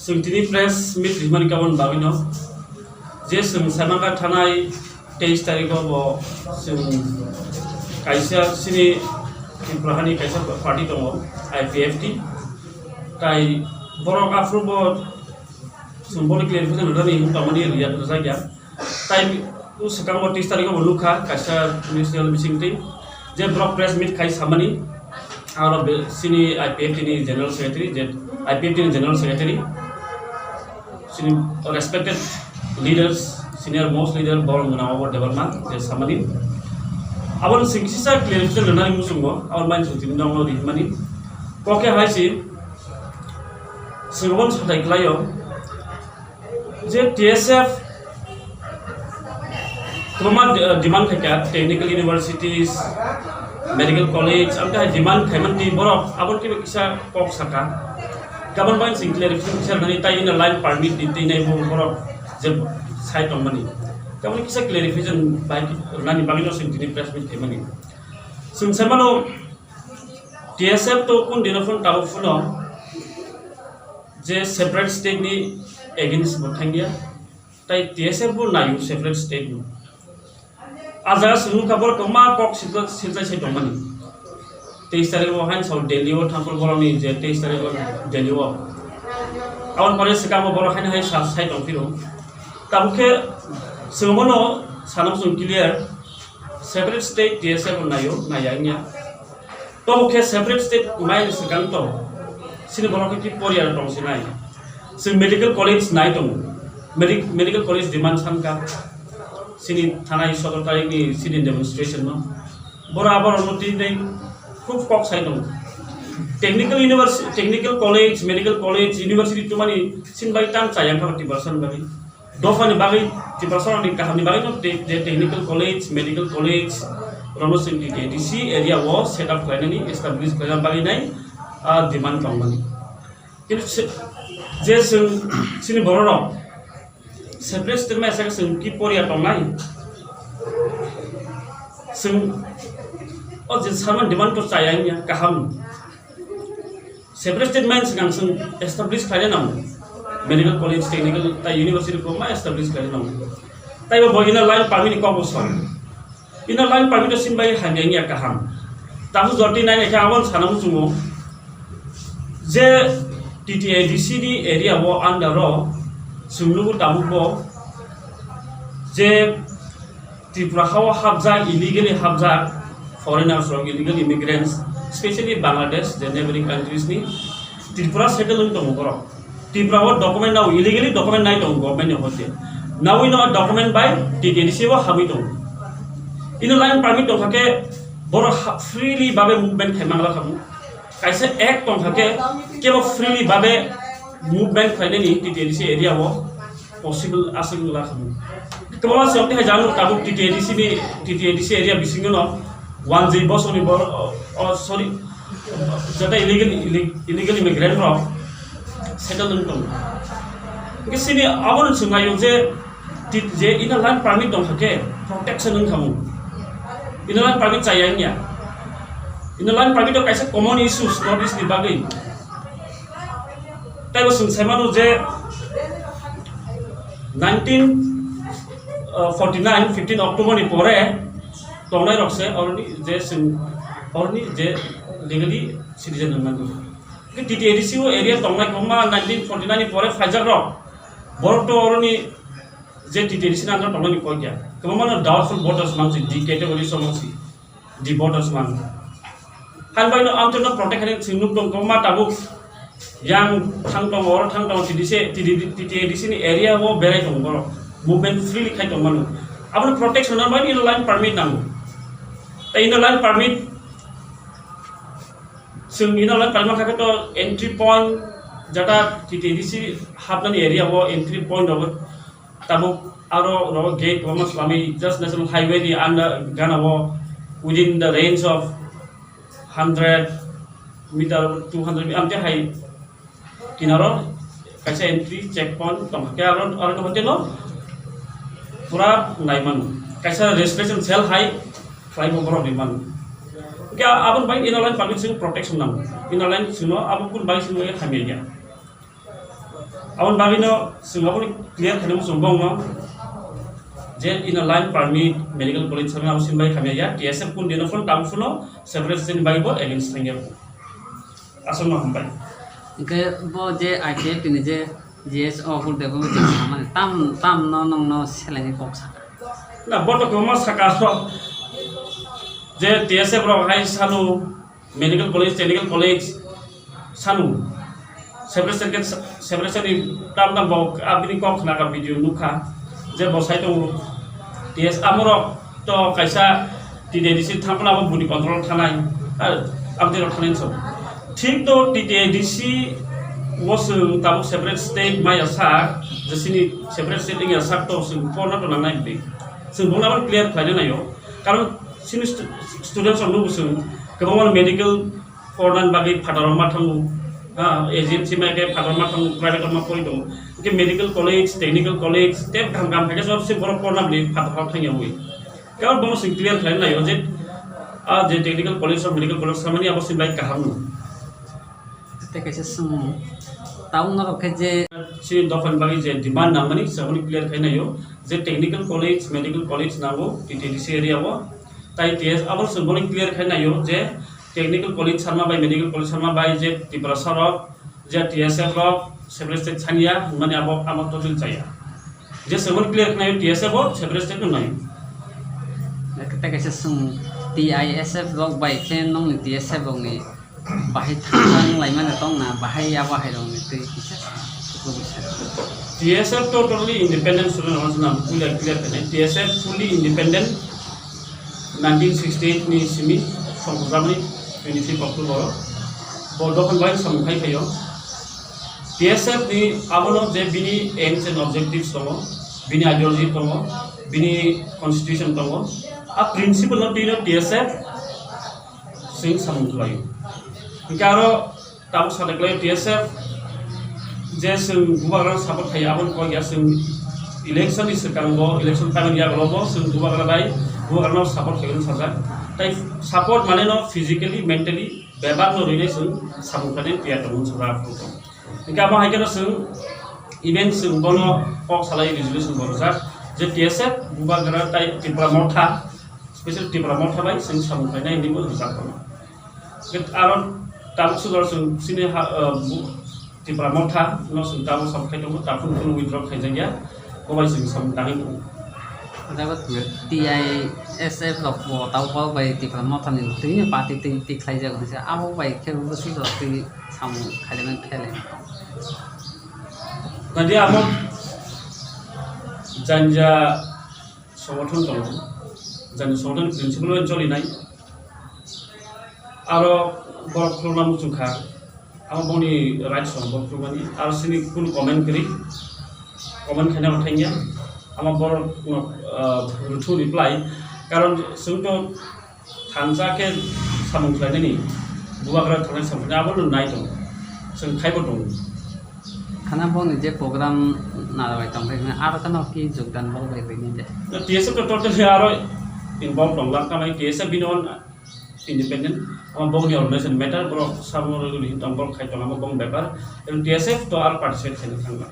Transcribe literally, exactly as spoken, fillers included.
Chwng tini press meet rimani kabon bagwino je chwng Saimangkha thanai teis tarikh o bo chwng kaisa chini Tripura hani kaisa party tongo, I P F T. Tai borok aphuru bo chwng boni clarification rwnani hwn tongmani rwya rwjakya. Tai o swkango teis tarikh o bo nukha kaisa national meeting twi je borok press meet khai samani, aro be-, chini I P F T ni general secretary, je I P F T ni general secretary, chini respected leaders, senior most leader borok gwnang abo Debbarma je samani. Aboni chwng kisa clarification rwnani muchungo, aboni bai chwng tini nono rihmani. Kokhe hai se chwng obo satai klaio. Je T S F kwbangma de-, demand khaikha, technical universities, medical college, amtwi hai demand khaiman twi borok abo khe kisa kok saka. Gabon bai chwng clarification kisa rwnani tai ina line permit ni twi nai bo borok je sai tongmani. Gabon kisa clarification bai rwnani bagwi no chwng tini press meet khaimani. Chwng sai mano T S F to kun dino phun tabuk phuno je separate state ni against bo thangya. Tai T S F bo naio separate state no. A jaga chwng nukha borok kwbangma kok silsa-, silchai sai tongmani. Teis tarikh o haino sao Delhi o thangphuru borokni je teis tarikh o Delhi o. Aboni pore swkang o borok haino hai sa-, sai tongphiro. Tabuk khe chwng bono sana chwng clear, separate state T S F bo naio, naiya wngya. Tobo khe separate state mai swkang to. Chini borok khe ki poriya tong sinai. Chwng medical college nai tongo. Medi-, medical college demand sankha. Chini thanai sodor tarikh ni chini demonstration no. Boro aborok no twi tei khub kok sai tongo. Technical university, technical college, medical college, university tumani chini bai tam chaya kha Tiprasa ni bagwi. Dophani bagwi, Tiprasarokni kahamni bagwi no te-, je technical college, medical college, rokno chwng T T A D C area o set up khlainani, establish khlaina bagwi nai, ah, demand tongmani. Kintu se-, je chwng chini bororok separate state mai aswk chwng ki poriya tongnai? Chwng o je sermon demand to chaya wngya, kaham. Separate state mai swkang chwng establish khlaina nango. Medical college, technical, tai university ko ma establish khlaina nango. Tai bo inner line permit ni kok bo song. Inner line permit o sin bai hamya wngya kaham. Tabu joti nai khe abon sana muchungo je T T A D C ni area o under o chwng nugo tabuk bo je Tripura hao hapjak, illegally hapjak foreigners rok, illegal immigrants, specially Bangladesh, je neighboring countries ni Tripura settle wng tongo borok. Tripura o document nao, illegally document nai tongo government ni hoite. Nawi no document bai T T A D C o habwi tongo. Inner line permit tongkha khe borok ha-, freely babe movement khai mangla khamu. Kaisa act tongkha khe kebo freely babe movement khlainani T T A D C area o possible aswk wngla khamu. Kwbangma se oktwi hai jano tabuk T T A D C ni, T T A D C area bisingo no one J bosongni bor-, o, o, sorry, jata illegal, ille-, illegal immigrant rok settle wng tongo. Hwnkhe sini abono swnglaio je, ti-, je inner line permit tongkha khe protection wng khamu. Inner line permit chaya wngya. Inner line permit o kaisa common issues North East ni bagwi. Taibo chwng sai mano je nineteen forty nine, fifteen October ni pore tongnai rok se oroni je chwng oroni je legally citizen wng mano. T T A D C o area tongnai kwbangma nineteen forty nine ni pore phaijak rok. Borok to oroni je T T A D C ni under tongnai ni kok ya. Kwbangma no doubtful voters mansi, D category so mansi. Di borders man. Hambai no amchwk no protect khainai chwng nuk tong kok ma tabuk. Yang thang tong, oro thang tong, T D C, T D, T T A D C ni area o berai tong borok. Movement freely khai tong mano. Abono protection no bai inner line permit nango. Tai inner line permit, chwng inner line permit kha khe to entry point jata T T A D C hapnani area o entry point rogo. Tabuk aro rogo gate kwbangma swlamwi just national highway ni under gana o within the range of hundred meter, two hundred meter, amte hai kinaro kaisa entry check point tong khe aro, aro hotel o pura naimano kaisa reservation cell hai khlai bo borok rimano. Hwnkhe aboni bai inner line permit chwng protection nango, inner line chwngno abo kun bai chwngno hamya ya. Aboni bagwino chwng aboni clear khainai muchung bongno je in a line permit medical college thangna abo sini bai khamya ya, T S F kun dino phone tam phuno separate state ni bagwi bo against thangya. Aswkno hambai. Hwnkhe bo je I P F T ni je G S O hur de bo je samani tam tam no nongno selengwi kok saka. Na bo to kwbangma saka rok je T S F rok hai sanu medical college, technical college sanu separation ke separation ni tam tam bo abini kok khna ka video nukha je bo sai tongo T S amorok to kaisa T T A D C thangphano abo buni control thanai abdi rok thanai so thik to T T A D C o chwng tabuk separate state maya sak je sini separate state ya sak to chwng porno to nangnai bini chwng bongna clear khlaina naio karon sini stu- students rok nugo chwng kwbangma medical pornani bagwi phataro ma thango, ha, agency ma khe phataro ma thango, private rok ma pori tongo. Hwnkhe medical college, technical college, tei kaham kaham khaikhe sob se borok porna bini phataro thangya wi. Kebo bono se clear khlai naio je, ah, je technical college rok, medical college samani abo se bai kaham no. Tei kaisa swngmung, tabuk norok khe je Chini dophani bagwi je demand nangmani, se abono clear khlai naio je technical college, medical college nango, T T D C area o. Tai T S abo se bono clear khlai naio je technical college sama bai medical college sama bai je Tiprasa rok je T S F rok separate state sanya mani abo amo total chaya je se bono clear khlai T S F o separate state no nai. Tei kaisa swng T I S F rok bai khe nongni T S F rok ni bahai thang lai mani tong na bahai abo hai rok ni tei kisa. T S F totally independent student rok no puila clear khlai T S F fully independent. Nineteen sixty eight ni simi songkojagwi twenty fifth October o bo dophani bai samung khai phaio. T S F ni abono je bini aims and objectives tongo, bini ideology tongo, bini constitution tongo, a principle no twi no T S F chwng samung khlaio. Hwnkhe aro tabuk sade khlai T S F je chwng bubagrano support khlai aboni kok ya chwng election ni swkango election time ni yagulo bo chwng bubagra bai bubagrano support khlai sajak. Tai support mane no physically, mentally bebak no rwinai chwng samung khlainai tiyar tongmani sajak. Hwnkhe abo hai kheno chwng even chwng bono kok salai resolution bo rwjak je T S F bubagra tai Tipra Motha, special Tipra Motha bai chwng samung khlainai hinwi bo rwjak bono. Aro tabuk sudor chwng chini ha, uh, bu-, Tipra Motha no chwng tabuk samung khai tongo, takhuk phano withdraw khaijakya, bo bai chwng samung tangwi tongo. Adago T I S F rok bo tabuk bai Tipra Motha ni twino party twi twi khlaijak hinwi abo bai khe bo sudor twi samung khaijak nai phele. Nadia amo janja songothon tongo, janja songothon principle bai cholinai. Aro borok khulukna muchung kha, amo boni rights tongo borok khulukmani. Aro sini kunu comment kwrwi, comment khaina bo thangya, amo borok no, ah, rwthu reply. Karon chwng to thansa khe samung khlainani, bubagra thangnai samung khlainai, abono nai tongo, chwng khaibo tongo. Khana boni je program narabai tongkhe hwnwi aro khano ki jogdan bo bai bai nai de. T S F to totally aro involved tongla, kamai T S F bini own independent, ama bongni organization matter, borok samo rwgwlwi tong, borok khai tong, amo bong bepar, ebong T S F to aro participate khaina thangla.